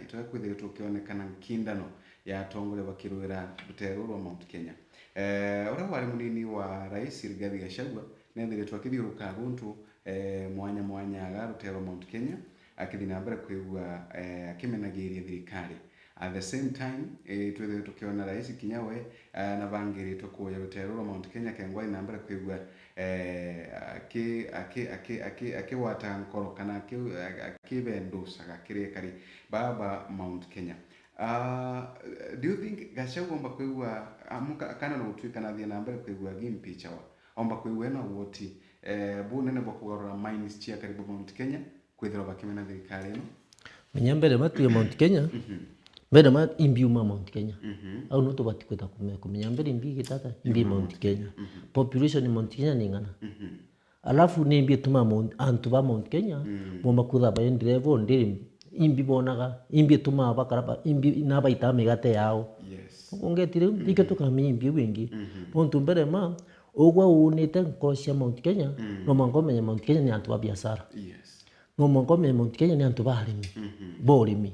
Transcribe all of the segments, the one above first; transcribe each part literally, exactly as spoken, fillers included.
Twethirwe tukionekana nkindano ya atongoria bakirwira rutere ruu rwa Mount Kenya. Eh, uria wari munini wa Rais Rigathi Gachagua, nethiritwe akithiuruka guntu, eh, mwanya mwanya aga rutere rwa Mount Kenya, akithi na mbere kwigua, eh, akimenagiria thirikari. At the same time, eh, twithirwe tukiona Rais kinya we, eh, na bangiritwe kuuya rutere ruu rwa Mount Kenya, kengwa athi na mbere kwigua, eh, aki-, aki-, aki-, aki-, akigwata nkoro kana aki-, akibenducaga kiri ekari baa ba Mount Kenya. Ah, do you think Gachagua omba kwigua, amuka-, kana no gutwika na athie na mbere kwigua gimpichawa? Omba kwigua ena woti, eh, bunene bwa kugarura minds cia akari ba Mount Kenya, kwithirwa bakimena thirikari ino? Menya mbere ma twi Mount Kenya, mbere ma imbi uma Mount Kenya. Au no tubati kwita kume-, kumenya mbere imbi igitata, imbi Mount Kenya. Population Mount Kenya ni ng'ana? Alafu ni imbi ituma Mount-, antu ba Mount Kenya bomba kwitha ba ndire bo ndiri imbi bonaga, imbi ituma bakara ba, imbi na baita migate yao. Yes. Ungeti riu, ikio tukamenya imbi iu ingi. Nontu mbere ma, ugwa uunite nkoro cia Mount Kenya, no mwanka umenye Mount Kenya ni antu ba biashara. Yes. No mwanka umenye Mount Kenya ni antu ba arimi, ba urimi.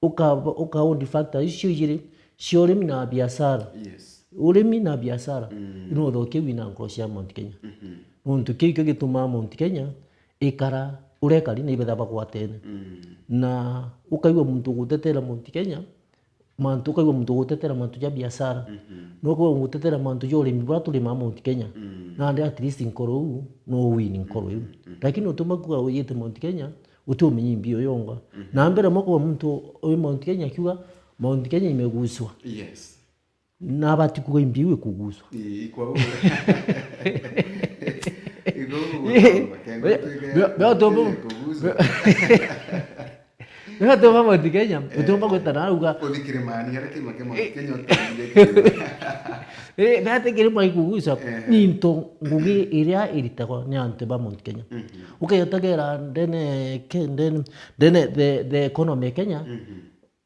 Uka, uka own factor icio ijiri cia urimi na biashara. Yes. Urimi na biashara. No uthokie wina nkoro cia Mount Kenya. Nontu kiu ikio gitumaa Mount Kenya ikara uria ikari na ibetha bagwatene. Na ukaigua muntu ugutetera Mount Kenya, mantu, ukaigua muntu ugutetera mantu ja biashara. No ukaigua ugutetera mantu ja urimi buria turimaa Mount Kenya. Nandi at least nkoro iu, no win nkoro iu. Lakini utumba kuga ujite Mount Kenya, utiumenya imbi uyonga. Na mbere mwa kuga muntu wi Mount Kenya akiuga, Mount Kenya imeguswa. Yes. Na abati kuga imbi iu ikuguswa. Ii, ikwa u. Ikwa u. Ii, gutamba, kengo be-, tuige be-, be-, utumba, ikuguswa. Be-, utumba Mount Kenya, utumba gwita na uga. Uthi kirimani, aria kirima kia Mount Kenya utambire kirima. Eh, bati kirima ikuguswa. Eh. Ni into ngugi iria iritagwa ni antu ba Mount Kenya. Ukeyotegera ndene, ke-, ndene, ndene the, the economy ya Kenya,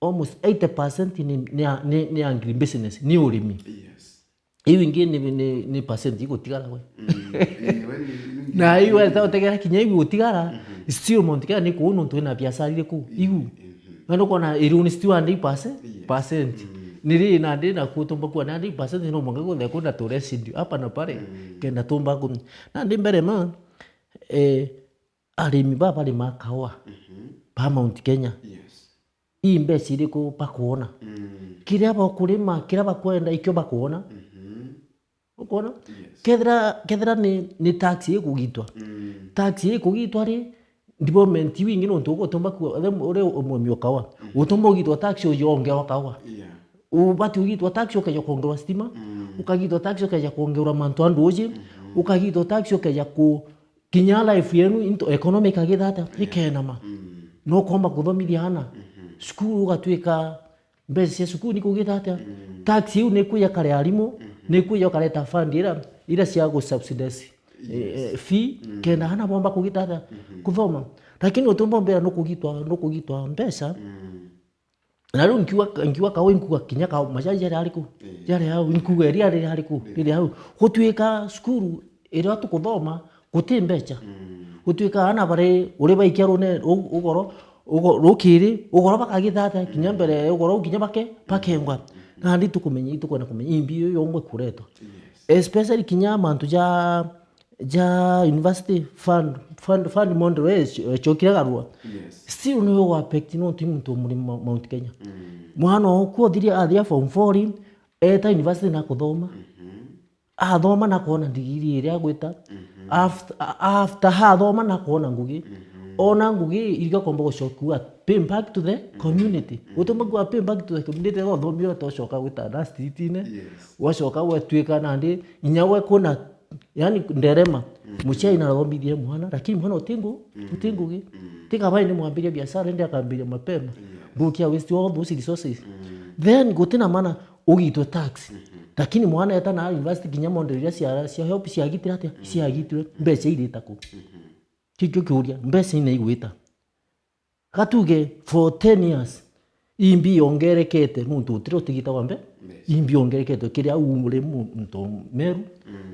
almost eighty percent ni, ni, ni, ni agribusiness, ni urimi. Yes. Iu ingi ni, ni, ni percent igutigara we. Mm, ii, we ni, ni, na iu weta utegera kinya iu gutigara, still Mount Kenya ni kuu nontu wina biashara iri kuu. Iu. Na nukona iriu ni still hundred percent, percent. Ni ri nandi na kutumba kuwa na hundred percent no mwanka gutheka kuna tu residue hapa na pale. Kenda tumba ku. Nandi mbere ma, eh, arimi baba barima kawa ba Mount Kenya. Yes. Ii mbeca iriku bakwona? Kiria bakurima, kiria bakwenda, ikio bakwona. Ukwona? Yes. Kethira, kethira ni, ni tax ikugitwa. Tax ikugitwa ri, development iu ingi nontu ugutumba kuwa, uria umwe mioka wa. Utumba ugitwa tax ujongewa kawa. Yeah. Ubati ugitwa tax ukeja kuongerwa stima, ukagitwa tax ukeja kuongerwa mantu a nduji, ukagitwa tax ukeja ku, kinya life yenu into economic agitha atia, ikenama. No ukomba kuthomithia ana. Cukuru ugatwika mbeca cia cukuru ni kugitha atia? Tax iu ni kuja kare arimu, ni kuja ukareta fund ira, ira cia gu subsidize, eh, eh, fee, kenda ana bomba kugita atia? Kuthoma. Lakini utumba mbira nukugitwa, nukugitwa mbeca. Na riu nkiuga, nkiuga kau, inkuga kinya kau, machaji jari ariku? Jari au, inkuga iria riri ariku? Riri au. Gutwika cukuru iria tukuthoma, guti mbeca. Gutwika ana bari, uri baikia rune, u-, ugoro, ugo-, rukiri, ugoro bakagitha atia, kinya mbere, ugoro kinya bake, bakengwa. Nandi tukumenya, itukwenda kumenya, imbi iyo yongwe kuretwa. Especially kinya mantu ja ja university fund, fund, fund model we cio-, ciokire garua. Yes. Still no go affect no ti muntu muri Mo-, Mount Kenya. Mwana oku othiri athia form four ri, eta university na kuthoma. Athoma na kona degree iria agwita. After, a-, after athoma na kona ngugi. Ona ngugi iriga komba gucoka pay back to the community. Utumba kwa pay back to the community, no thomire utocoka gwita na street ine. Yes. Wacoka gwetwika nandi inya we kuna Yani, nderema, muciari narathomithie mwana, lakini mwana uti ngu-, uti ngugi. Tiga bai ni mwambiria biashara, indi akambiria mapema. Ndukia waste all those resources. Then, guti na maana ugitwe tax. Lakini mwana eta na university, kinya model iria cia, cia help ciagitire atia? Ciagitirwe. Mbeca irita ku? Kikio kiuria, mbeca ina igwita? Gatuge for ten years, imbi yongerekete, nontu utire utigita wa mbe-, imbi yongerekete, kiria u uri mu-, muntu o Meru,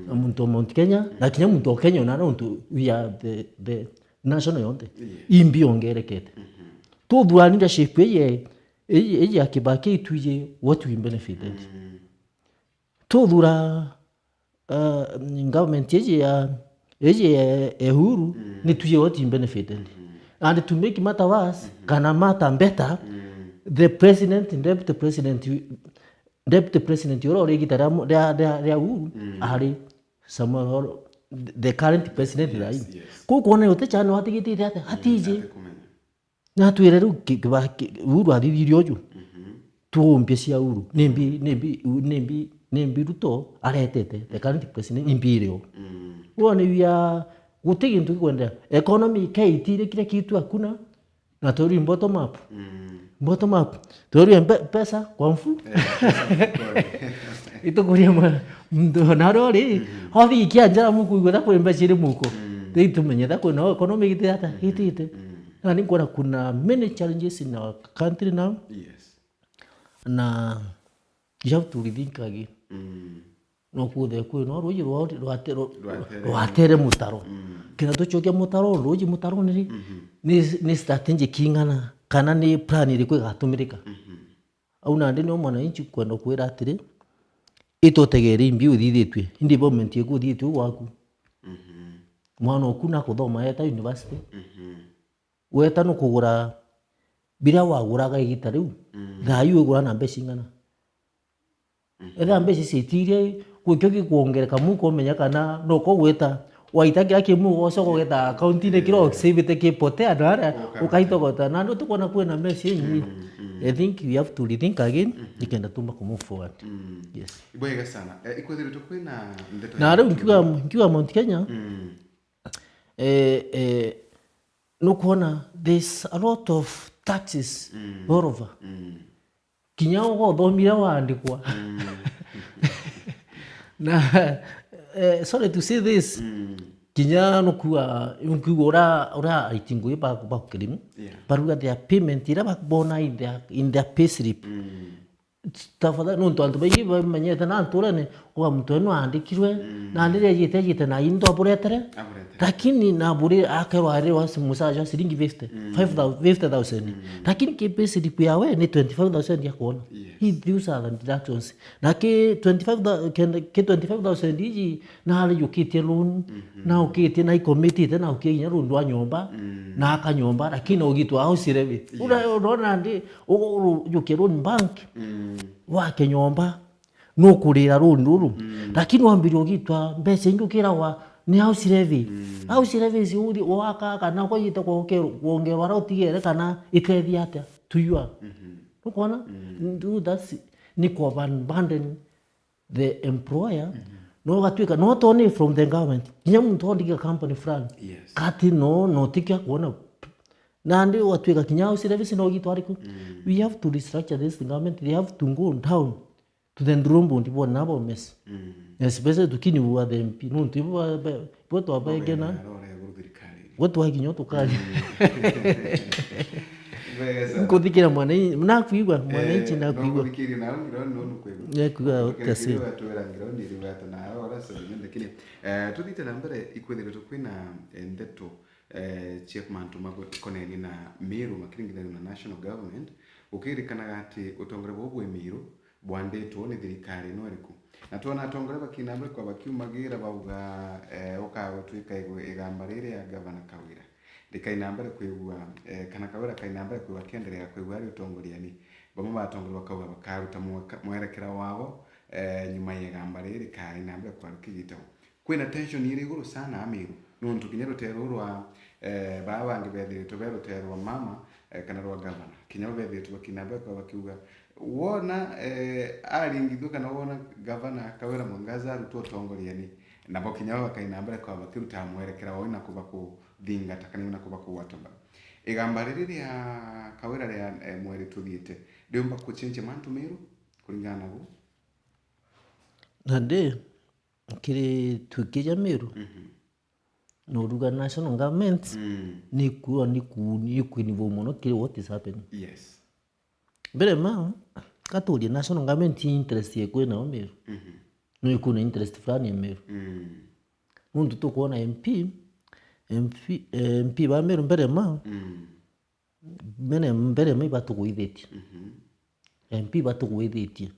na muntu o Mount Kenya, na kinya muntu o Kenya ona, nontu we are the, the national yonthe. Imbi yongerekete. Tuthura leadership iji, iji, iji ya Kibaki itwiji what we benefited. Mm. Tuthura, uh, government iji ya, iji ya, ya Uhuru, mm, ni twiji what we benefited. Mm. And to make matter worse, mm-hmm, kana matter better, mm, the president, deputy president, deputy president uria uri igita ria, ria, ria, ria Uhuru, mm, ari Samuel Oro, the current president, yes, thaa ii. Yes. Kuu kwona uti chani watigitite ati, mm, atiji. Atikumenya. Natwire riu ki-, kiba-, ki-, Uhuru athithirie uju. Mhm. Tuumbie cia Uhuru. Nimbi, nimbi, nimbi, nimbi Ruto aretete, the current president, imbi irio. Mm. Wone wia, guti gintu gikwendea. Economy ikaitire kila kitu hakuna. Na twirue bottom up. Mm. Bottom up. Twirue mbe-, pesa kwa mfu. Eh, pesa mfukoni. Itukuria mwa-, muntu na uria uri, mm, othi ikia njara muku igwe ta kwi mbeca iri muko. Mm. Ri tumenye ta kwina economy igite ata, mm, itite. Mm. Na ni nkwona kuna many challenges in our country now. Yes. Na you have to rethink again. Mm. No kuthee kwina ruuji rwa-, rwate-, rwa-, rwatere, rwatere mutaro. Mm. Kenda tucokia mutaro, ruuji mutaro ni ri? Mhm. Ni, ni strategy king'ana, kana ni plan iriku igatumirika? Mhm. Au nandi nio mwananchi kwenda kwira atiri, itutegere imbi uthithitue, indi development iku uthithitue gwaku. Mhm. Mwana oku nakuthoma eta university. Mhm. Weta nukugura biria waguraga igita riu, mm, thaa ii wigura na mbeca ing'ana? Mhm. Ethira mbeca ciitirie, gwikio gikwongereka muko umenya kana noko gwita, waita kiria ki muko ucoka ugeta akaunti-ini kiria, eh, ukisavite kipotea na aria, ukaruta, ukaitogota. Nandi utukwona kwina mbeca inyingi. Mm, mm. I think we have to rethink again, mhm, nikenda tumba ku move forward. Mm. Yes. Ibwega sana. Eh, ikwithiritwe kwina ndeto na ya riu nkiuga, nkiuga Mount Kenya, mm, eh, eh, nukwona there's a lot of taxes, mm, all over. Mm. Kinya ugothomire waandikwa. Mm. Na, eh, sorry to say this, mm, kinya nukua, nukua ura, ura aiti ngugi ba, ba kirimu, yeah, baruga their payment ira ba-, bona in their, in their payslip. Mm. Tafadhali, nontu antu baingi bamenyete na nturene, kwa muntu eno aandikirwe, mm, na ndiria ejite, ejite na into aburetere. Aburetere. Lakini na buri akerwa ari wa si-, musaja wa siringi fifty, mm, five thousand, fifty thousand. Mm. Lakini ki payslip yawe ni twenty-five thousand ya kuona. Yes. Hi-, those are the deductions. Na ki twenty-five thou-, kenda, ki twenty-five thousand iji, na ari yukitie loan, mhm, na ukitie na ikomitite, na ukie kinya rundu wa nyomba, mm, na aka nyomba, lakini ugitwa house levy. Yes. Ura-, urona ndi, u-, u-, ujukie loan bank, mm, wake nyomba, nukurira runi ruru. Mm. Lakini wambirie ugitwa mbeca ingi ukiragwa ni house levy. Mm. House levy si uthi waka kana kwajite kwongerwa, kwongerwa ara utigere kana ikethia atia? Tuiwa. Mhm. Nukwona? Mm. Ndu that's ni ku abandon the employer. Mhm. No gatwika, no tone from the government. Kinya muntu ondikia company fulani. Yes. Kati no, no tikia kuona. Nandi ugatwika kinya house levy si no gitwariku. Mm. We have to restructure this government. They have to go down to the drawing board, bwona nabo mess. Mm. Especially tukini bwa the M P. Nontu ibo ba-, ba-, ibo twabegena. Naro ore iguru thirikari. Ibo twakinya tukari. Mm. Bwega sana. Nkuthikira mwananchi, nakwigua, mwananchi, eh, nakwigua. Nkuthikira na ngiro no nukwigua. Nakwigua, okay, kasi. Nkuthikira watu wera ngiro ni riu watu na ora so nende kini. Eh, tuthite na mbere ikwithirite kwina, eh, ndeto, eh, cia mantu makonenie na Meru makiringithanio na national government. Gukiririkanaga ati utongoria buu bwi Meru bwanditwo ni thirikari ino iriku? Na twona atongoria bakina mbere kwa bakiumagira bauga, eh, ukagutwika igu-, igamba riri ya gavana Kawira rikaina mbere kwigua, eh, kana Kawira akaina mbere kwigua akiendelea kwigua ari utongoriani. Bamwe ba atongoria bakauga bakaruta mweka-, mwerekera wao, eh, nyuma ya igamba riri rikaina mbere kwa rukigitagwo. Kwina tension iri iguru sana Amiru, nontu kinya rutere ruu rwa, eh, baa bangi bethiritwe be rutere rwa mama, eh, kana rwa gavana, kinya bo bethiritwe bakina mbere kwa bakiuga, wona, eh, aringithua kana wona gavana Kawira Mwangaza arutwa utongoriani, nabo kinya bo bakaina mbere kwa bakirutaga mwerekera wao na kuba kuthingata kana na kuba kugwata mbaru. Igamba riri ria Kawira ria, eh, mweri tuthiite, riumba kuchenche mantu Meru kuringana na bu? Na ndi, kiri twiki ja Meru, mhm, nuruga national government, mm, ni kuo, ni ku-, ni kuinvolve mono kiri what is happening. Yes. Mbere ma, katurie national government interest yekwina o Meru. Mhm. No ikuna interest fulani ya Meru. Mm. Nontu tukwona M P, M P, eh, M P ba Meru mbere ma, mm, Mbere, mbere mai batugwithitie. M P batugwithitie.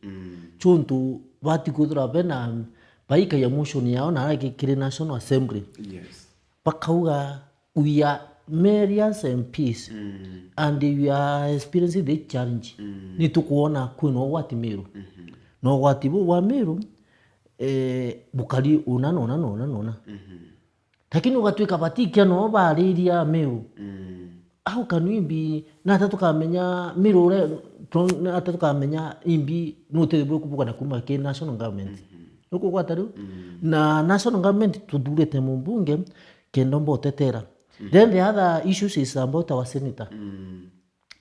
Chuntu bati kwithirwa bena baikagia motion yao na araki kiri National Assembly. Yes. Bakauga, "We are Meru as M Ps and we are experiencing this challenge." Ni tukwona kwina ugwati Meru. Na ugwati buu bwa Meru, eh, bukari una na una na una na una. Lakini ugatwika batikia noo bariria Meru. How can we be, na ata tukamenya Meru ure, to-, na ata tukamenya imbi nutethio bwe kubuka na kuma ki national government? Nukugwata riu? Na national government tuthurite mumbunge kenda mbotetera. Then the other issues is about our senator.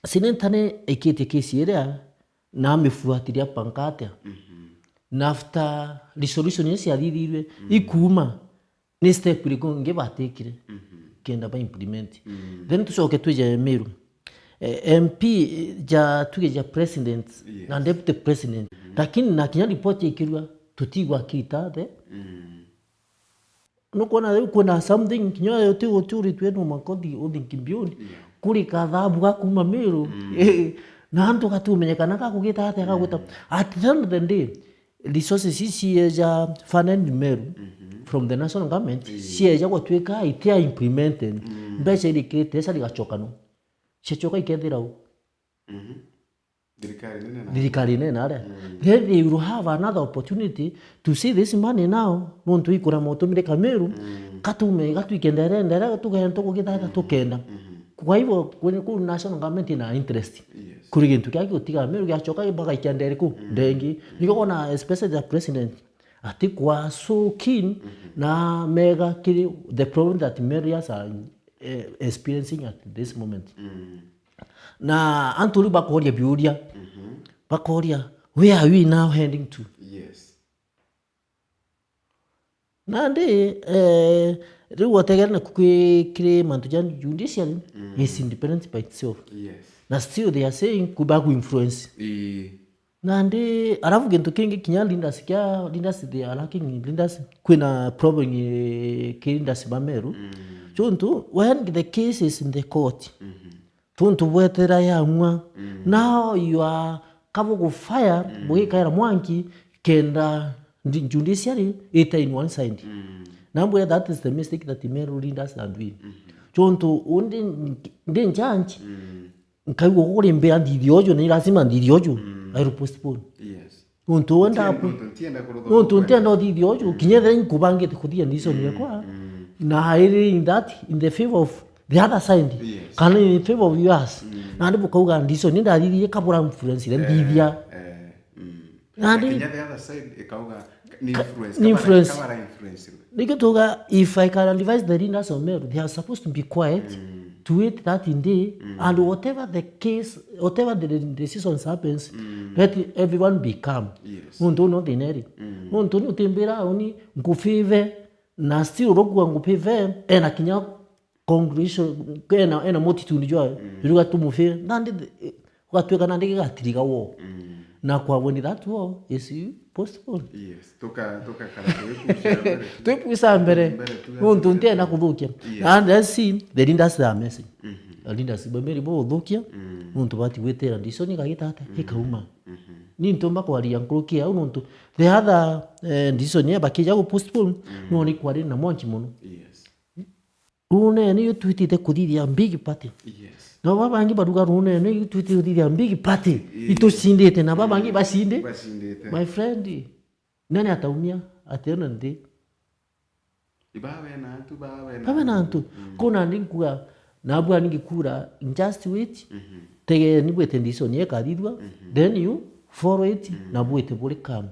Senator ni aikitie case iria na amifuatilia panka atia. Na after resolution iria ciathithirwe, ikuma, ni step iriku ingi batikire kenda ba implement? Then tucoke twije Meru. Eh, M P ja tuge ja president na deputy president. Lakini na kinya report ikirua tutigwa kita the. Nukwona riu kwina something kinya uti uti uritwe no makothi uthi kimbioni. Kuri kathabu ga kuma Meru. Eh, na antu gatumenyekana gakugita atia gagwita. At the end of the day, resources ici cieja funded Meru from the national government, cieja gutwika itia implemented, mbeca irikite cia rigacoka no. Ciacoka ikethira u. Thirikari nene na thirikari nene aria. Then they will have another opportunity to see this money now, nontu ikura motumire Kameru, katume, gatwike ndere, ndere, tugenda tugithata tukenda. Kwa hivyo, kwenye kuu national government ina interest. Yes. Kuri gintu kia gutiga Meru giacoka bagaikia ndere ku, ndengi. Nikio kona especially the president, ati kwa so keen na mega kiri the problem that Meruians are, eh, experiencing at this moment. Na antu riu bakoria biuria, bakoria, "Where are we now heading to?" Yes. Nandi, eh, riu wategera na kwi-, kiri mantu ja judiciary is independent by itself. Yes. Na still they are saying kuba ku influence. Ii. Nandi, alafu gintu kingi kinya leaders kia, leaders they are lacking in leaders. Kwina problem, eh, ki leaders ba Meru. Chuntu, when the case is in the court, tuntu bwetera yang'wa. Now you are kabugu fire, bugikaira mwanki, kenda ndi-, judiciary ita in one side. Na mbwira that is the mistake that Meru leaders are doing. Chuntu, undi, ndi judge, nkaigua kuri mbira nthithia uju, ni lazima nthithia uju. I will postpone. Yes. Nontu wenda ntienda, nontu ntienda kurutha nontu ntienda uthithia uju, kinya then nkubangite kuthia ndiconi yakwa. Na I really in that, in the favor of the other side. Yes. Kana in favor of yours. Nandi bukauga ndiconi ndathithie kabura influence ile nthithia. Eh, mm. Nandi kinya the other side ikauga ni influence, ni influence. Kabara influence. Nikio tuga, if I can advise the leaders of Meru, they are supposed to be quiet, to wait that day, and whatever the case, whatever the decisions happens, let everyone be calm. Yes. Nontu no thina iri. Nontu ni utimbira uni ngufive, na still urokua ngufive, ena kinya congregation, ena, ena multitude jwa, riuga tumufive. Nandi, eh, ugatwika nandi gigatiriga wo. Na kwa when that war is postponed. Yes, tuka, tukakara twikucia mbere. Twikucia mbere. Mbere tu nontu ntienda kuthukia. Yes. And I see the leaders are messing. The leaders ba Meru bo uthukia, nontu bati gwitira ndiconi kagita ata, ikauma. Ni ntumba kwaria nkuruki au nontu the other, eh, ndiconi ya bakija gu postpone, no ni kwari na mwanki muno. Yes. Runene ni yo twitite kuthithia big party. Yes. Na babangi baruga runene ni yo twitite kuthithia big party. Yes. Itucindite na babangi bacindi. Bacindite. My friend, nani ataumia at the end of the day? Ibawe na antu, bawe na bawe na antu. Antu. Kuna ndi nkuga, na bwa ningi kura, just wait. Tege ni bwite ndiconi ekathithua, then you follow it, na bwite buri calm.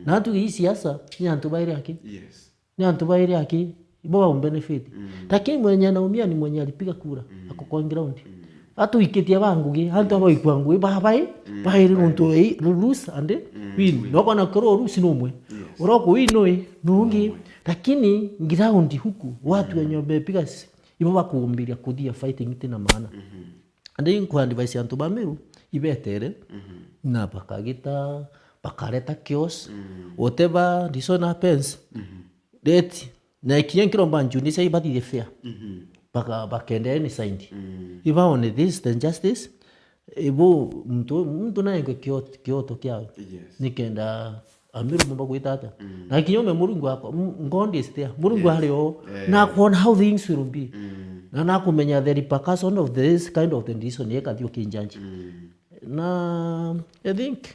Na tuge hii siasa, ni antu bairi aki. Yes. Ni antu bairi aki, ibo ba benefit. Lakini mwenye anaumia ni mwenye alipiga kura, ako kwa ground. Atuikitie ba ngugi, antu aba ikwa ngugi, ba bai, bairi nontu ei, lose and win. Win. No kona kero lose no mwe. Yes. Uroko win no e, no ungi. No mwe. Lakini ground huku, watu wenye wamepiga si-, ibo bakuumbiria kuthia fighting itina maana. And then kwa advice antu ba Meru, ibetere, na bakagita, bakareta chaos, whatever reason happens, let, na kinya nkiromba njuni cia ibathithie fair. Baka-, bakenda any side. Mm. If I on this, then justice, ibu muntu, muntu naengwe kioto, kioto kiawe. Yes. Nikenda Amiru mumba gwita atia? Mm. Na kinya ume Murungu akwa, M-, God is there. Murungu Yes. ari o. Eh. Na akwona how things will be. Mm. Na nakumenya the repercussion of this kind of the decision ikathi ukinjanji. Mm. Na I think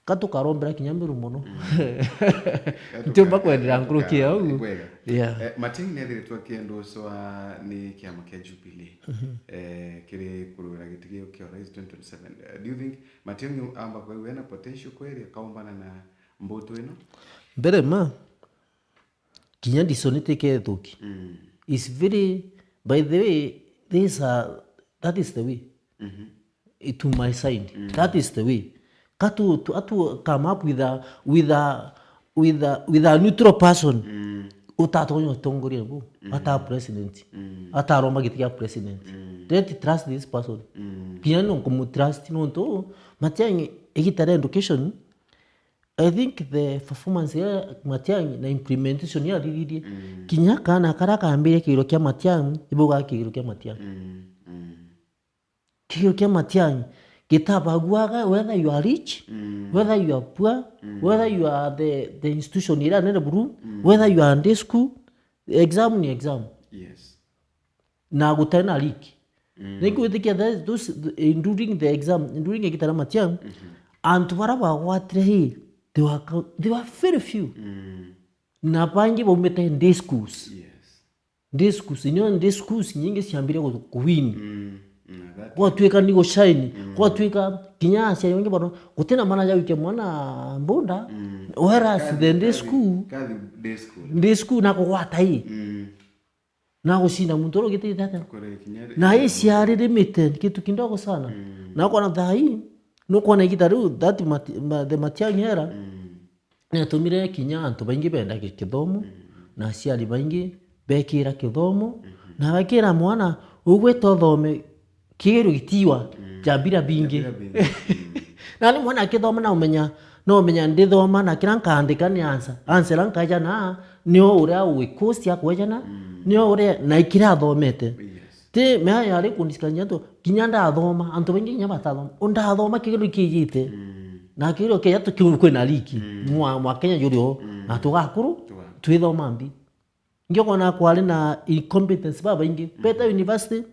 katukarombera kinya Miru mono. Mm. Ntiumba kwendera nkuruki ya u. Ni bwega. Yeah. Eh, Matiang'i nethiritwe akiendorswa ni kiama kia Jubilee. Mhm. Eh, kiri kurwira giti gia kia urais twenty twenty-seven. Eh, do you think Matiang'i amba kwigua ena potential kweri akaumbana na mbutu ino? Mbere ma, kinya decision itikethuki. Mm. It's very, by the way, this, uh, that is the way. Mhm. Eh, to my side. Mm. That is the way. Katu, tu, atu come up with a, with a, with a, with a neutral person. Mm. Utatonya utongoria bu, Mm. ata president, Mm. ataromba giti kia president. Mm. Let trust this person. Mm. Kinya no nkumu trust nontu, Matiang'i, igita ria education, I think the performance ya Matiang'i na implementation ya thithirie. Mm. Kinya kana karia kambirie kigiro kia Matiang'i, ibu ga kigiro kia Matiang'i. Mm, mm. Kigiro kia Matiang'i gitabaguaga whether you are rich, Mm. whether you are poor, Mm. whether you are the, the institution iria nene buru, Mm. whether you are under school, exam ni exam. Yes. Na gutari na leak. Mm. Na ingwitikia that those, during the exam, during igita ria Matiang'i, Mhm. antu baria bagwatire hi, they were co-, they were very few. Mm. Na baingi baumite day schools. Yes. Day schools, inyo day schools nyingi ciambire ku-, kuwin. Mm. Mm, that Gwatuika ni gushine, Mm. gwatuika kinya aciari baingi bano, gutina mana ya wikia mwana mbunda, Mm. whereas Kathi, the day kathi, school, kathi day school. Day school na kugwata i. Mm. Na gucinda muntu uria ugitite atia? Kore kinya ri-, Na hii ciari limited, kitu kidogo sana. Mm. Na ukona thaa hii, nukwona igita riu, that Mati-, ma-, the Matiang'i era, Mm. netumire kinya antu baingi benda ki-, kithomo, Mm. na aciari baingi bekira kithomo, Mm-hmm. na bekira mwana, ugwita uthome, kigiro gitiwa, Mm. ja bira bingi. Ja bira bingi. Mm. Na ni mwana akithoma na umenya, no umenya ndithoma na kira nkaandika ni answer. Answer ira nkaejana, nio uria wi course ya kwejana, Mm. nio uria na ikira athomete. Yes. Ti mea yari kundisikania tu, kinya ndathoma, antu baingi kinya batathoma. O ndathoma kigiro kijite. Mm. Na kigiro keja tu kiu kwina leak. Mm. Mwa, mwa Kenya juri o, Mm. na tugakuru, Tuga. twithoma mbi. Ngiokona kwari na incompetence babaingi. Mhm. Beta university,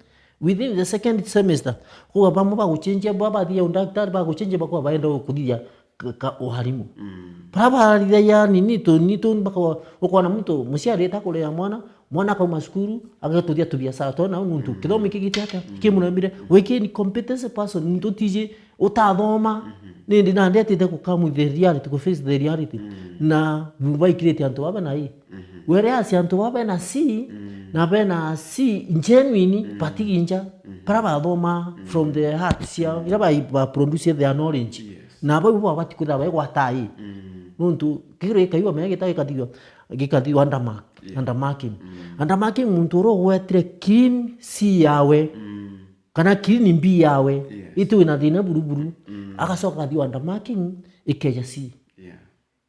within the second semester, kuga bamwe bagucenjia, bwa bathia undaktari, bagucenjia bakwa baenda kuthithia ka, ka uharimu. Mm. Bara bathithagia nini tu, ni tu, baka ukona muntu muciari eta kuria mwana, mwana akauma cukuru, agatuthia tubiacara twona, nuntu Mm. kithomo iki giti atia, Mm. kimuremire. Mm. Wiki incompetence person, muntu tiji utathoma, Mhm. nindi nandi atite ku come with the reality, ku face the reality. Mm. Na baikirite antu baba na i. Mhm. Whereas antu baba bena C, Mm. na bena C genuine, Mm. batiginja, Mhm. bara bathoma Mm. from the heart ciao, ira ba, ba produce their knowledge. Yes. Na bau bo babati kwithira baigwata i. Mm. Nuntu kigiro gikaigua menya gita gikathithua, gikathithua undermark, Yeah. undermarking. Mm. Undermarking muntu uria ugwetire clean C yawe. Mm. Kana clean B yawe, Yes. itu wina thina buruburu, Mm. agacoka athi undermarking, ikeja C. Yeah.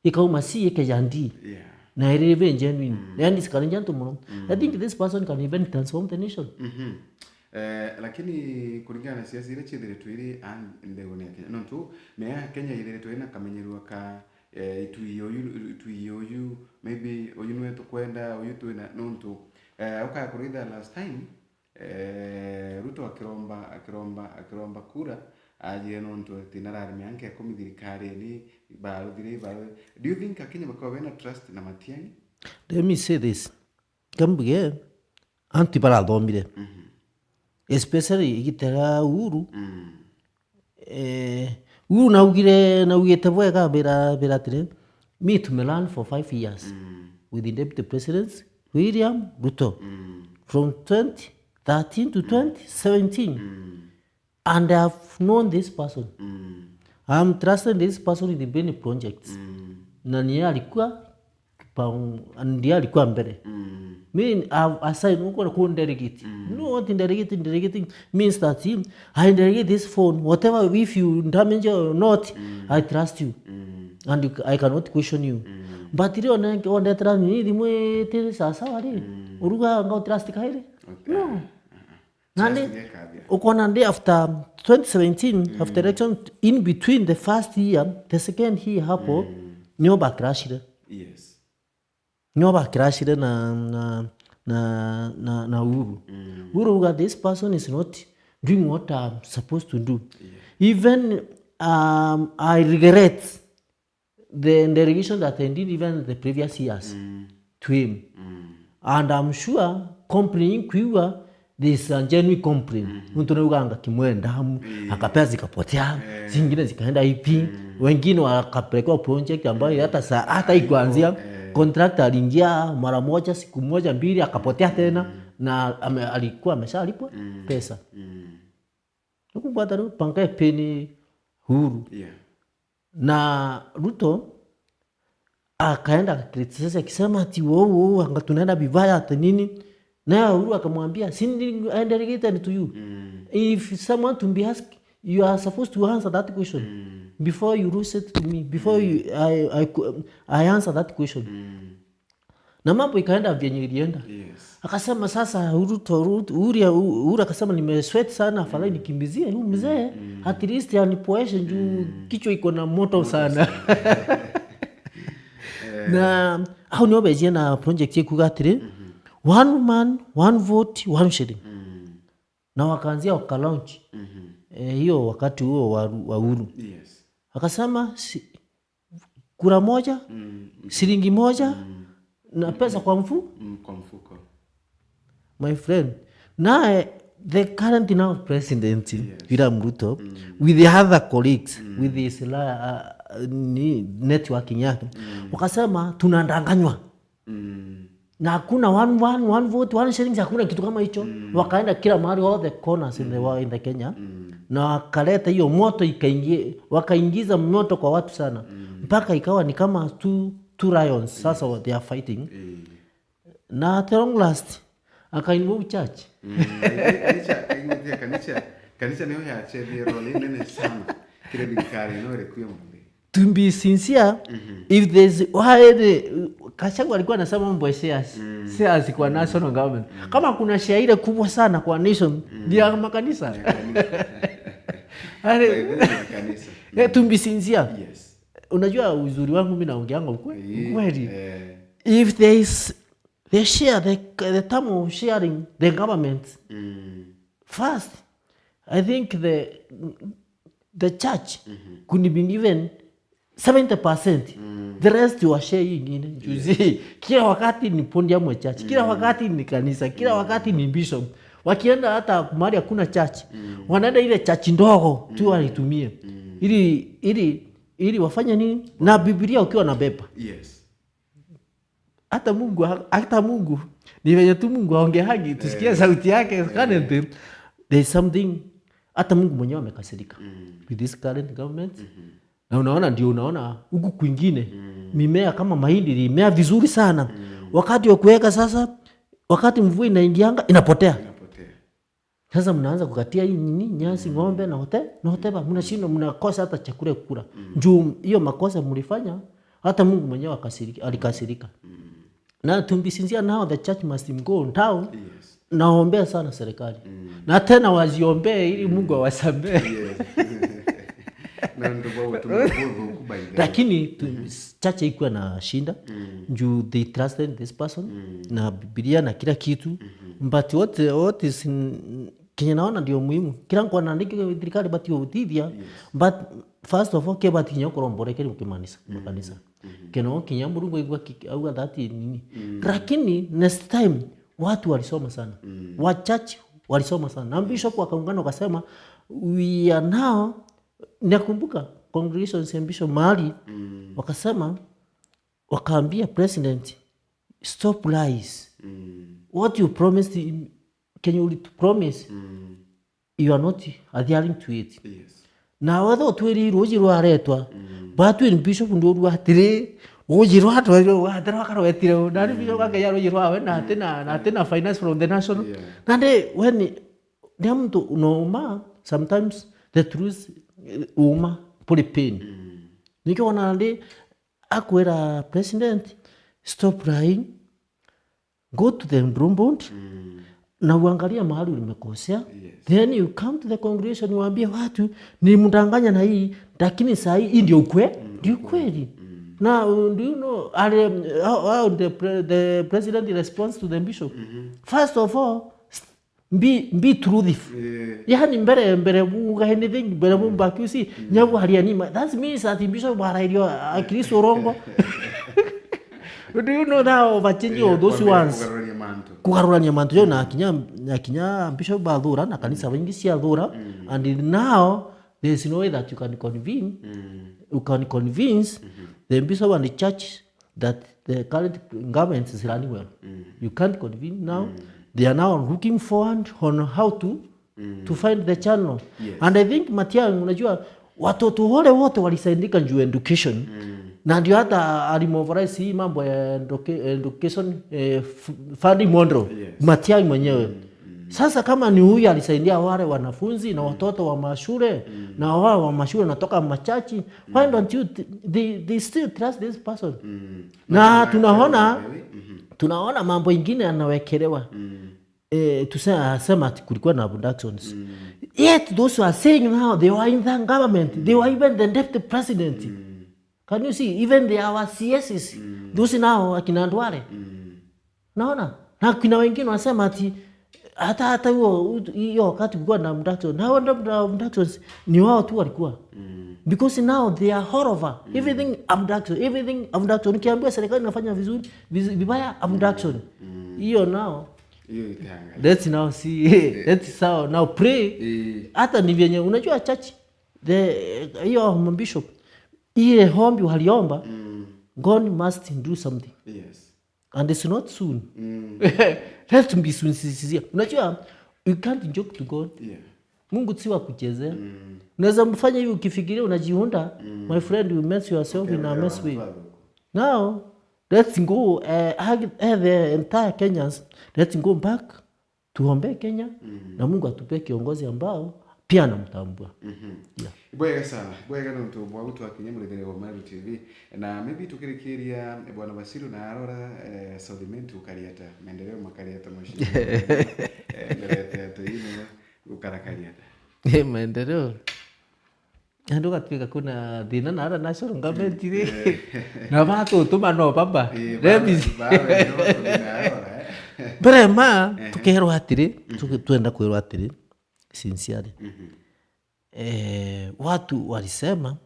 Ikauma C, ikeja D. Yeah. Na iri very genuine. Mm. Yani, sikarinja antu muno. Mm. I think this person can even transform the nation. Mhm. Eh, lakini kuringana na siasa iria ciithiritwe iri an-, nthiguni ya Kenya. Nontu, mea ya Kenya ithiritwe ina kamenyerua ka, eh, itwi uyu, itwi uyu, maybe uyu niwe tukwenda, uyu twina, nontu, eh, ukaya kuritha last time, Eh, Ruto akiromba, akiromba, akiromba kura, ajire nontu ati narari mianka ikumi thirikarini, ibaruthire, ibaru-, do you think Akenya bakaba bena trust na Matiang'i? Let me say this. Kambuge, antu barathomire. Mhm. Especially igita ria Uhuru, Mm. Eh, Uhuru naugire, naugite bwega, bira, bira atiri, me to me learn for five years Mm. with the deputy presidents, William Ruto, Mm. from twenty thirteen to Mm. twenty seventeen. Mm. And I have known this person. Mm. I am trusting this person with many projects. Mm. Na niye alikuwa pa-, ndiye alikuwa mbere. Mm. Me, I, aside, uko na ku delegate. Mm. No, what in delegate, in delegating means that, um, I delegate this phone, whatever, if you damage or not, Mm. I trust you. Mm. And you, I cannot question you. Mm. But rio ne, ondetera ni thimu iti sawa sawa ri, Mm. uruga nga trust kairi? Okay. No. Nandi, just ngekathia. Ukona ndi after twenty seventeen, after election, in between the first year, the second year hapo, nio bacrashire. Yes. Nio bacrashire na, na, na, na, na Uhuru. Uhuru uga, "This person is not doing what I'm supposed to do." Yeah. Even, um, I regret the delegation that I did even the previous years to him. And I'm sure company inkwigua, this is a genuine complaint. Mtu anauganga kimwenda, akapea zikapotea, zingine zikaenda ipi, wengine wakapelekewa project ambayo hata sa-, hata ikuanzia, contractor aliingia mara moja, siku moja mbili, akapotea tena, na ame-, alikuwa ameshalipwa pesa. Nikukwata riu pange peni Uhuru. Yeah. Na Ruto akaenda akacriticize akisema ati, "Wo, wo, anga tunaenda vibaya ati nini?" Naye Uhuru akamwambia, "Si ndi-, I delegated to you. If someone to be asked, you are supposed to answer that question before you lose it to me, before you, I, I, I answer that question." Na mambo ikaenda vyenye ilienda. Yes. Akasema, "Sasa Ruto, Ruto, Uhuru, Uhuru akasema, 'Nimesweat sana, afadhali nikimbizie huyu mzee, at least anipoeshe juu kichwa iko na moto sana.'" Na au nio bejie na project ya kuga atiri, "One man, one vote, one shilling." Na wakaanzia waka launch. Eh, hiyo wakati huo wa, wa Uhuru. Yes. Akasema, "Si-, kura moja, shilingi moja, na pesa kwa mfu-," Mm, kwa mfuko. My friend, naye the current now president, William Ruto, with the other colleagues, with his la-, uh, ni networking yake, wakasema, "Tunadanganywa." Na hakuna one, one, one vote, one shillings, hakuna kitu kama hicho. Wakaenda kila mahali, all the corners in the world, in the Kenya. Na wakaleta hiyo moto ikaingie, wakaingiza moto kwa watu sana. Mpaka ikawa ni kama two, two lions, sasa what they are fighting. Eh. Na at long last, aka involve church. Mm, kanisa, kanisa, kanisa, kanisa niyo yachethie role nene sana. Kire thirikari no iri kuo muthe. To be sincere, if there's why the, Gachagua alikuwa anasema mambo ya shares, shares kwa national government. Kama kuna share ile kubwa sana kwa nation, ni ya makanisa. Ya kanisa. Are, by the way, ni kanisa. Eh, to be sincere. Yes. Unajua uzuri wangu mimi naongeanga ukwe-, ukweli. Eh. If there is the share, the, the term of sharing the government, first, I think the, the church could be given seventy percent. The rest wa share hii ingine. Juu zi-, kila wakati ni podium ya church, kila wakati ni kanisa, kila wakati ni bishop. Wakienda hata mahali hakuna church, wanaenda ile church ndogo tu waitumie. Ili, ili, ili wafanye nini? Na Biblia ukiwa na beba. Yes. Hata Mungu ha-, hata Mungu, ni venye tu Mungu aongeangi, tusikie sauti yake, currently, there is something, hata Mungu mwenyewe amekasirika with this current government. Na unaona, ndio unaona huku kwingine, mimea kama mahindi ilimea vizuri sana. Wakati wa kuweka sasa, wakati mvua inaingianga, inapotea. Inapotea. Sasa mnaanza kukatia hii nini, nyasi, ng'ombe na hote-, na hoteba, mnashindwa, mnakosa hata chakula ya kukula. Juu hiyo makosa mlifanya, hata Mungu mwenyewe akasirika-, alikasirika. Na to be sincere now, the church must go down. Yes. Naombea sana serikali. Na tena waziombee ili Mungu awasamehe. Yes. Na ndio wao tu, by the way. Lakini tu, church haikuwa na shinda. Juu they trusted this person na Biblia na kila kitu. But what, what is in-, Kenya naona ndio muhimu. Kila mtu anaandika thirikari bati uthithia, yes, but first of all, ke bati kinya kuromborekeri mukimanisa, mm, makanisa. Mm-hmm. Keno kinya Murungu aigua ki-, auga that nini. Mm. Lakini next time, watu walisoma sana. Mm. Wachache walisoma sana. Na bishop wakaungana wakasema, "We are now," nakumbuka congregations ya bishop mahali, mm, wakasema, wakaambia president, "Stop lies. Mm. What you promised in, Kenya ulitupromise, mm, you are not adhering to it." Yes. Na wetha utwiri ruuji rwaretwa, mm, batwiri bishop ndurua atiri, ruuji rwatwa rugatherwa karwetire u. Nani, mm, bishop akeya ruuji rwawe na, mm, atina, na atina finance from the national. Yeah. Nandi when, ni muntu unauma, sometimes the truth, eh, uma puri pain. Mm. Nikio wona ndi akwira president, "Stop lying, go to the Blue Board, mm, Na uangalia mahali ulimekosea. Yes. Then you come to the congregation, waambie watu, "Nilimdanganya na hii, lakini saa hii, hii ndio ukwe-, ndio ukweli." Na, uh, do you know, are, um, how, how the pre-, the president responds to the bishop? First of all, be, be truthful. Eh. Yani mbere, mbere buga anything, mbere bumba accuse, nyabu haria nima. That means that bishop barairio Akristo urongo. Do you know that overchange of those ones? Kugarurania mantu. Kugarurania mantu, yo na kinya, na kinya bishop bathura, na kanisa baingi ciathura, and now there is no way that you can convince, you can convince the bishop and the church that the current government is running well. You can't convince now. They are now looking forward on how to, to find the channel. Yes. And I think Matiang'i, unajua, watoto wale wote walisaidika juu education. Na ndio hata alimobilize hii mambo ya educa-, education, eh, f-, funding model. Yes. Matiang'i mwenyewe. Sasa kama ni huyu alisaidia wale wanafunzi na watoto wa mashule, na wale wa mashule wanatoka machachi, why don't you th-, they, they still trust this person? Na tunaona, tunaona mambo ingine anawekelewa. Eh, tuse-, asema ati kulikuwa na abductions. Yet those who are saying now they were in the government, they were even the deputy president. Can you see? Even they are our C Ss. Those now akina Duale. Naona? Na kuna wengine wanasema ati hata, hata huo, hiyo wakati kulikuwa na abduction. Na hao ndio abductions ni wao tu walikuwa. Because now they are all over. Everything abduction, everything abduction. Ukiambiwa serikali inafanya vizuri, viz-, vibaya, abduction. Hiyo nao. Hiyo itaangalia. Let's now see. Let's now, now pray. Eh. Hata ni vyenye, unajua church, the, hiyo bishop, ile hombi waliomba, God must do something. Yes. And it's not soon. Let me be soon, sincere. Unajua, you can't joke to God. Yeah. Mungu si wa kuchezea. Unaweza mfanya hivi ukifikiria unajiunda, my friend, you mess yourself in a mess way. Now, let's go, eh, hug, eh, the entire Kenyans, let's go back, tuombee Kenya, na Mungu atupee kiongozi ambao pia anamtambua. Yeah. Bwega sana, bwega nontu bwa gutwakinyia murithiria wa Meru T V. Na maybe tukirikiria, Bwana Basiru na arora, eh, South Imenti ukari ata, maendeleo makari ata, mheshimiwa? Eh, nderete ata, you know, ukarakari ata? Eh, maendeleo. Andu gatwika kuna thina na ara national government ri. Eh. Na batutuma no baba. Eh, Revis. Baba, baba, no, tuna arora, eh. Mbere ma, tukerwa atiri, tuki-, twenda kwirwa atiri, sincerely. Eh, watu walisema,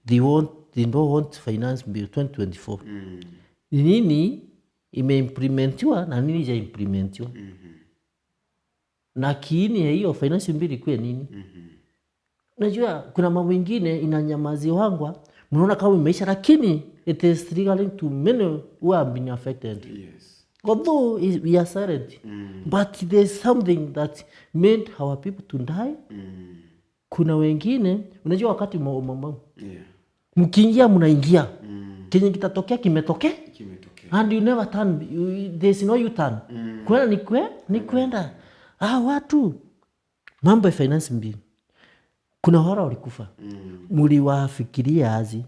they want, they don't want finance bill twenty twenty-four. Ni nini imeimplementiwa na nini haijaimplementiwa? Na kiini ya hiyo finance bill ikuwe nini? Unajua, kuna mambo ingine inanyamaziwangwa, mnaona kama imeisha, lakini it is triggering to many who have been affected. Yes. Although is, we are silent, but there's something that made our people to die. Kuna wengine, unajua wakati mo-, mo-, mo-, yeah, mkiingia, mnaingia. Kenye kitatokea, kimetokea. Kimetokea. And you never turn, you, there's no U-turn. Kwenda ni kwe-, ni kwenda. Ah, watu, mambo ya finance bill. Kuna wale walikufa. Muliwafikiria aje?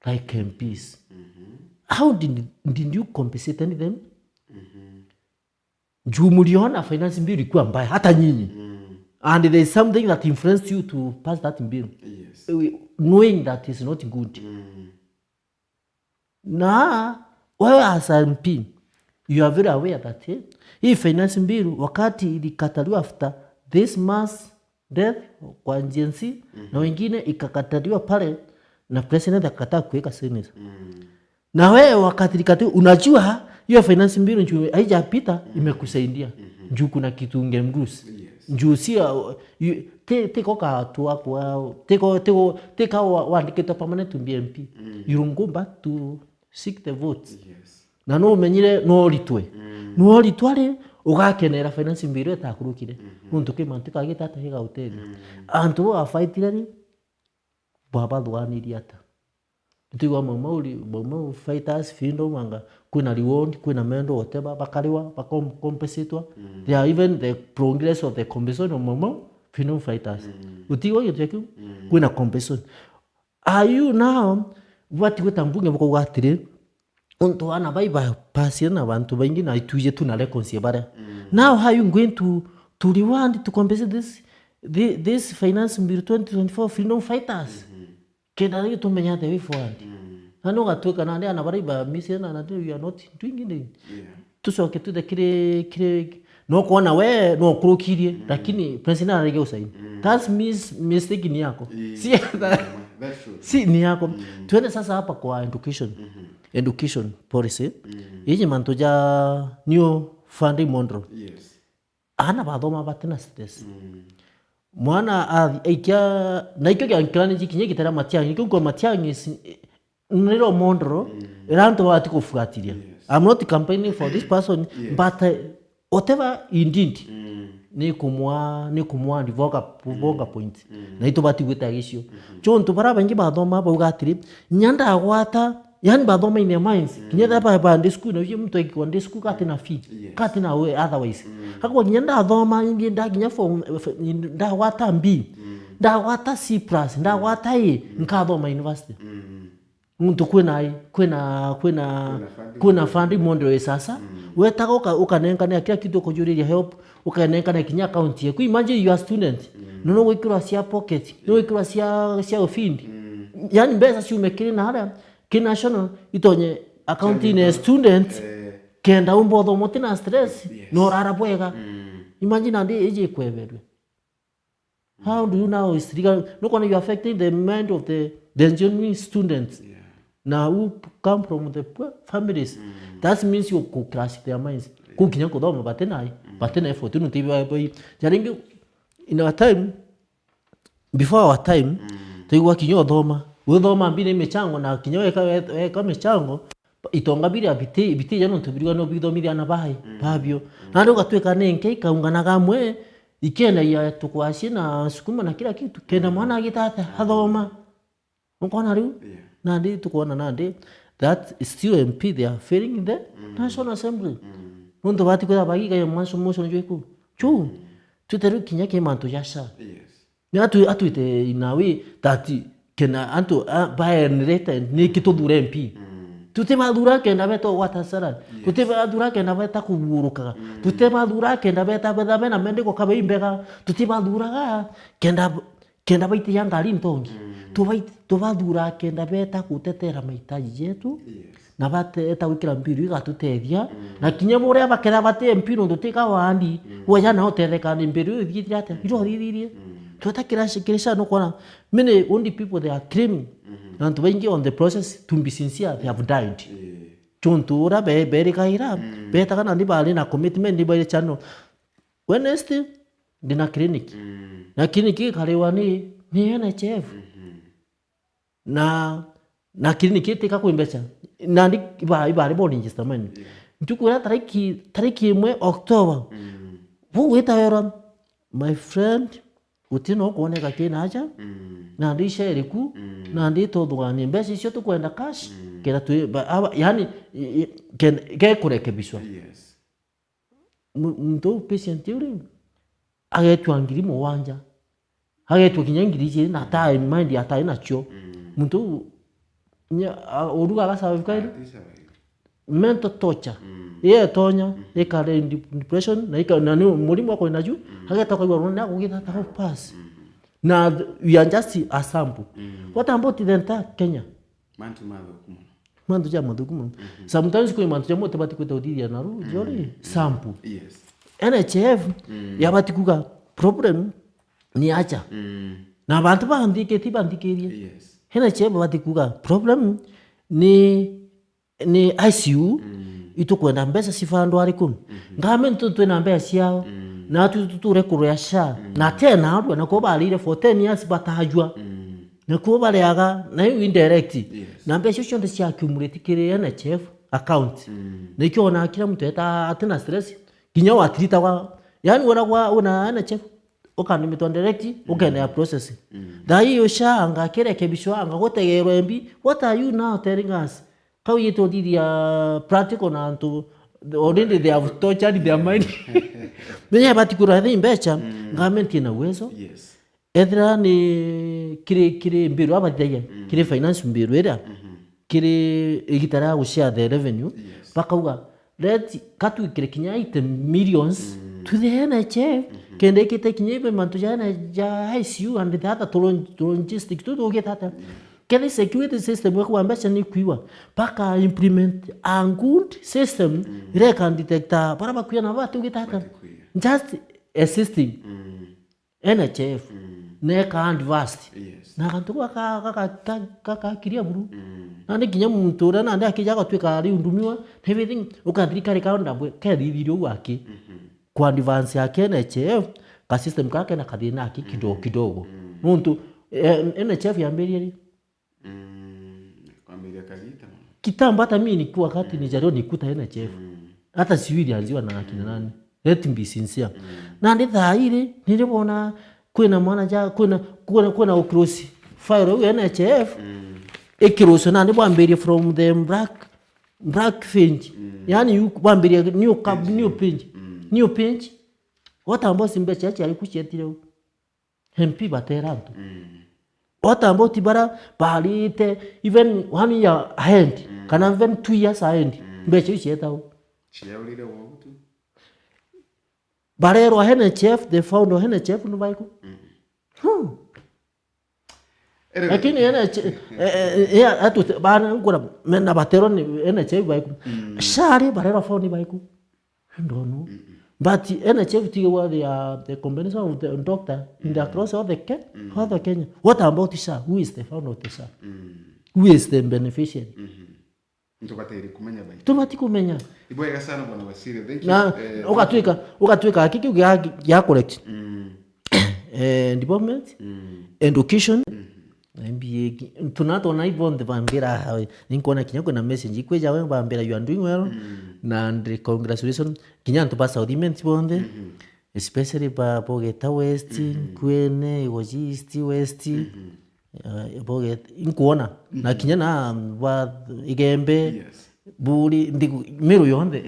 Like M Ps. How did, did you compensate any them? Juu muliona finance bill ilikuwa mbaya, hata nyinyi. And there is something that influenced you to pass that bill. Yes. Eh, knowing that is not good. Na wewe as M P, you are very aware that, eh, hii finance bill wakati ilikataliwa after this mass death kwa Gen Z, na wengine ikakataliwa pale na president akakataa kuweka signature. Na wewe wakati ilikataliwa, unajua hiyo finance bill juu haijapita, imekusaidia. Juu kuna kitu unge lose. Yes. Juu si, uh, you, ti, ti koka tu wako, ti ko, ti ko, ti ka wa-, wandikitwe permanent to be M P. You go back to seek the votes. Yes. Na no umenyire no uritwe. No uritwa ri, ugakenera finance bill itakurukire. Nontu ki mantu kagita ata giga utethi. Antu bo afaitire ri, bwabathwanirie ata? Nituigua Mau Mau ri-, Mau Mau fighters, freedom anga, kwina reward, kwina mendo, whatever, bakariwa, bakom-, compensatwa. They are even the progress of the compensation of Mau Mau freedom fighters. Utigwa gitwe kiu, kwina compensation. Are you now, bwati gwita mbunge bukauga atiri, Untu ana bai ba pasire na bantu baingi na itwije tu na records ya baria. Mm. Now how you going to, to reward, to compensate this, thi-, this finance bill twenty twenty-four freedom fighters? Mm-hmm. Kenda rigi tumenya the way forward. Mm. Na no gatwika nandi ana baria ba misire na nandi we are not doing anything. Yeah. Tucoke tuthe kiri, kiri, no kwona we no kurukirie, mm, lakini president arege usaini. Mm. That's mis-, mistake ni yako. Eh, si, yeah, that's true. Si ni yako. Mm. Twende sasa hapa kwa education. Mm-hmm. Education policy. Mm. Iji mantu ja new funding model. Yes. Ana bathoma batina stress. Mm. Mwana athi-, aikia, na ikio gia nkirani ji kinya gitera Matiang'i, ikio kwa Matiang'i is, niro model, mm, ira antu babati kufuatilia. Yes. I'm not campaigning for this person, yes, but, uh, whatever he did, mm, ni kumwa, ni kumwa ndivoga, mm, voga point. Mm. Na itubati gwita gicio. Mm-hmm. Cho ntu bara baingi bathoma bauga atiri, nya ndagwata, yani bathoma in their minds. Mm. Kinya thaba ba ndi school, na uye mtu aikwa ndi school kati na fee, yes, kati na we otherwise. Mm. Hakwa kinya ndathoma ingi ndakinya form, f-, ndagwata B, mm, ndagwata C plus, ndagwata A, mm, nkathoma university. Mm. Muntu kwina ai, kwina, kwina, kwina funding, kwina funding model ya sasa. Mm. Wetaga uka-, ukanenkane kila kitu, ukujuriria help, ukanenkane kinya account yaku. Imagine you are student. Mm. Nono gwikirwa cia pocket, no gwikirwa cia, cia ofindi. Mm. Yani mbeca ciume kiri na haria, ki national, itonye account ine student, eh, kenda umba uthoma utina stress, yes, no urara bwega. Mm. Imagine andi iji ikweberwe. How do you now is legal? No kona you are affecting the mind of the, the genuine students. Yeah. Na who come from the poor families. Mm. That means you could crush their minds. Yeah. Kukinya kuthoma batina ai, mm, batina effort, no tiba bai. Jaringi, in our time, before our time, mm, tuigwa kinya uthoma. Uthoma mbina michango na kinya weka, weka michango, itonga biria biti, biti jano ntu birigwa no bithomithia ana bai, mm, babio. Mm. Na ndio gatwika ni nke ikaungana gamwe, ikenda ya tukwashi na sukuma na kila kitu. Kenda mwana agitata, athoma. Ukona riu? Yeah. Nandi tukwona nandi, that is still M P, they are failing the, mm, National Assembly. Mm. Nontu bati kwira bagiga ya mwanso mwanso njo iku. Chu, mm, tuteru kinya ki mantu ja sha. Yes. Ni atu-, atwite in a way that kena antu, a, by enlightened, ni ki tuthure M P. Mm. Tutibathura kenda beta gwata salary. Yes. Tutibathura kenda beta kuburukaga. Mm. Tutibathura kenda beta betha bena mendiko kabe imbega. Tutibathuraga kenda, kenda baitia ngari ntongi. Mm. Tubai-, tubathura kenda beta gutetera mahitaji jetu. Yes. Na bateta gwikira mbiru igatutethia. Mm. Na kinya buria baketha bati M P nontu ti ka wandi, mm, weja na utetheka ni mbiru iu ithiithire atia? Mm. Iro thithirie. Mm. Tweta kira shi-, kira sha no kona many only people they are claiming. Mm-hmm. Na antu baingi on the process, to be sincere, they have died. Eh. Chuntu uria be-, berikaira, mm, betaga nandi bari na commitment, ni bari channel. Wednesday, ndina clinic. Mm. Na clinic ikariwa ni, ni N H F. Mm-hmm. Na, na clinic itika kwi mbeca. Nandi iba-, ibari bo register mine. Yeah. Ntuku iria tariki, tariki imwe October. Mm. Bu gwita wera, my friend, uti no kuoneka kina aja. Mm. Nandi icia iriku, mm, nandi ituthuganie mbeca icio tukwenda cash. Mm. Kenda twi, ba-, aba, yani, i-, i-, ken-, gekurekebishwa. Yes. Mu-, muntu uu patient uu ri, agetwa ngiri mugwanja, agetwa kinya ngiri ijiri na atai mind atai nacio. Mm. Muntu uu nya-, a-, uruga aga survive kairi? Ati survive. Mental torture. Mm. Iyo itonya, mm, ikare in dep-, depression, na ika-, na ni murimu akwina ju, mm, ageta kwaigua runa ni agugithata hau pass. Mm. Na th-, we are just a sample. Mm. What about the entire Kenya? Mantu mathuku mono. Mantu ja mathuku mono. Mhm. Sometimes kwi mantu jamwe utibati kwita uthithia naru, mm, jori, mm, sample. Yes. N H F, mm, yabati kuga problem ni acha. Mm. Na bantu banthikiti, banthikirie. Yes. N H F bati kuga problem ni, ni I C U, mm, itukwenda mbeca cifandwa ariku. Mhm. Ngame ntu twina mbeca ciao. Mm. Na tu, tu, tuture kuria sha. Mm. Na tena arua, na kuo barire for ten years batajua. Mm. Nakuo bariaga, na iu indirect. Yes. Na mbeca icio cionthe cia accumulate kiri N H F account. Mm. Nikio ona kila mtu eta atina stress. Kinya watiritagwa, yani wona gwa, wona N H F, ukanimitwa direct, mm, ukenda ya process. Mm. Thaa hiyo sha anga kirekebishwa, anga gutegerwa M B. What are you now telling us? Kau yitwo thithia practical na antu, already they have tortured their mind. Menya bati kura thi mbeca, mm, government ina uwezo. Yes. Ethira ni kiri, kiri mbiru abathithagia, mm, kiri finance mbiru iria. Mhm. kiri igita ria gushare the revenue, yes, bakauga, "Let, katwikire kinya eighty millions to the N H F, kenda ikite kinya ibe mantu ja N H F, ja I C U and the other to log-, to logistic, tu tugite atia?" Kethira security system ya kuwa mbeca ni kuiwa, baka implement a good system iria ika detect bara bakuya na bati ugite atia? Just a system. N H F, neka advanced. Yes. Na gantu gaka, gaka, gaka, gaka clear buru. Nandi kinya muntu uria nandi akija agatwika ari undumiwa, everything, uka thirikari kaonda bwe, kethithirie uu aki. Ku advance ya N H F, ka system kaka kena kathina aki kidogo kidogo. Nontu, eh, N H F yambirie ri? Mm, kwambiria kagita mono. Kitambo hata mimi nilikuwa wakati nijaribu nikuta N H F. Hata sijui ilianziwa na akina nani. Let me be sincere. Nandi thaa iri, niribona kwina mwana ja, kwina, kwina, kwina ukirosi file u N H F, ikirosi nandi bwambirie from the black, black page. Yani, you, bwambirie new cab-, new page. New page. What about mbeca ciari kucietire u? M P batera antu. What about bara barite even one year ahead, kana even two years ahead, mbeca iu cietagwo? Ciaurire wogu tu. Barerwa N H F, the founder of N H F ni baiku? Hmm. Lakini N H F, eh, eh, eh, atu, bana ngura, mena baterwa ni N H F baiku. Shari barerwa founder ni baiku? I don't know. But N H F tigagwa they are the combination of the doctor in the across all the Ke-, all the Kenya. What about SHA? Who is the founder of the SHA? Who is the beneficiary? Ntubatiri kumenya bai. Tubati kumenya. Ibwega sana bwana Basiri. Thank you. Na eh, ugatwika, ugatwika aki kiu gia, gia correct. Eh, development, education, M B A, ki-, tuna twona ibonthe bambira, eh, ninkwona kinya kwina message ikwija we bambira, "You are doing well, na and congratulations." Kinya antu ba South Imenti bonthe, especially ba Bogeta West, Nkuene, Igoji East, West, eh, Bogeta, inkwona. Na kinya na ba Igembe, Yes. Buri, ndigu-, Meru yonthe.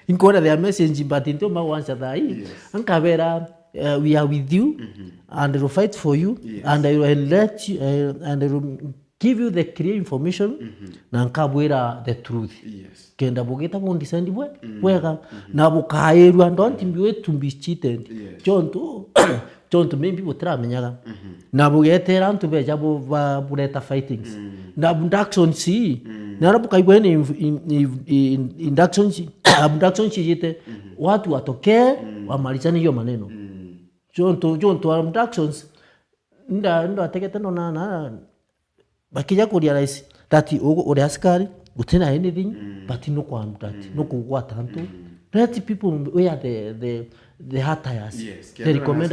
Inkwona their message, but ntiumba gwancha thaa ii. Yes. Nkabera, eh, "We are with you, and will fight for you, Yes. and I will let you, eh, and I will give you the clear information, na nkabwira the truth." Yes. Kenda bugita bundicend bwe, wega, na bukairua, don't be, to be cheated. Yes. Jontu, jontu maybe butiramenyaga. Na bugetera antu beja bu-, ba-, bureta fightings. Na abductions ii, na ara bukaigua ni inf-, in-, in-, in-, inductions, abductions ijite, watu watokee, wamalizane hiyo maneno. Jontu, jontu abductions, nda-, ndategete ndona na, bakija ku realize that u-, uri askari, gutina anything, but no kwa abduct, no kugwata antu. Let people wear the, the, the attires. Yes, they recommend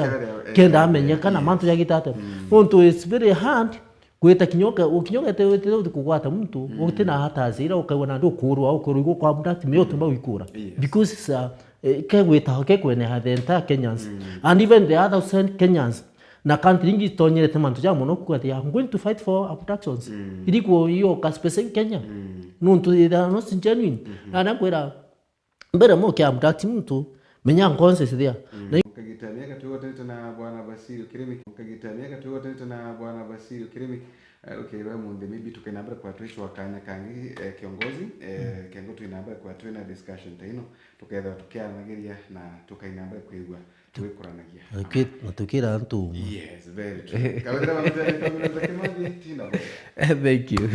kenda amenye kana mantu jagita atia. Nontu it's very hard gwita kinya uke-, ukinya ugete witire uti kugwata muntu, utina attires ira ukaigua nandi ukurwa, ukurwa igwa kwa abduct, me utuma uikura. Yes. Because it's a, eh, kegwita, kekweneha the entire Kenyans. And even the other outside Kenyans, na country ingi itonyerete mantu ja mono kuga ati, "I'm going to fight for abductions." Iriku iyo ka specific Kenya. Nontu they are not genuine. Na nakwira, mbere mo kia abduct muntu, menya consequences there. Na ukagita miaka twigotanite na bwana Basiri Kirimi, ukagita miaka twigotanite na bwana Basiri Kirimi, eh, ukirwa munthi, maybe tukaina mbere kwa twicwa kanya kangi, eh, kiongozi, eh, kengo twina mbere kwa twina discussion ta ino, tukethirwa tukiaranagiria na tukaina mbere kwigua twikuranagia. Na twi-, na tukira antu umwe. Yes, very true. Kawethira wa mutene, Kawethira Kimathi, tina bo. Thank you.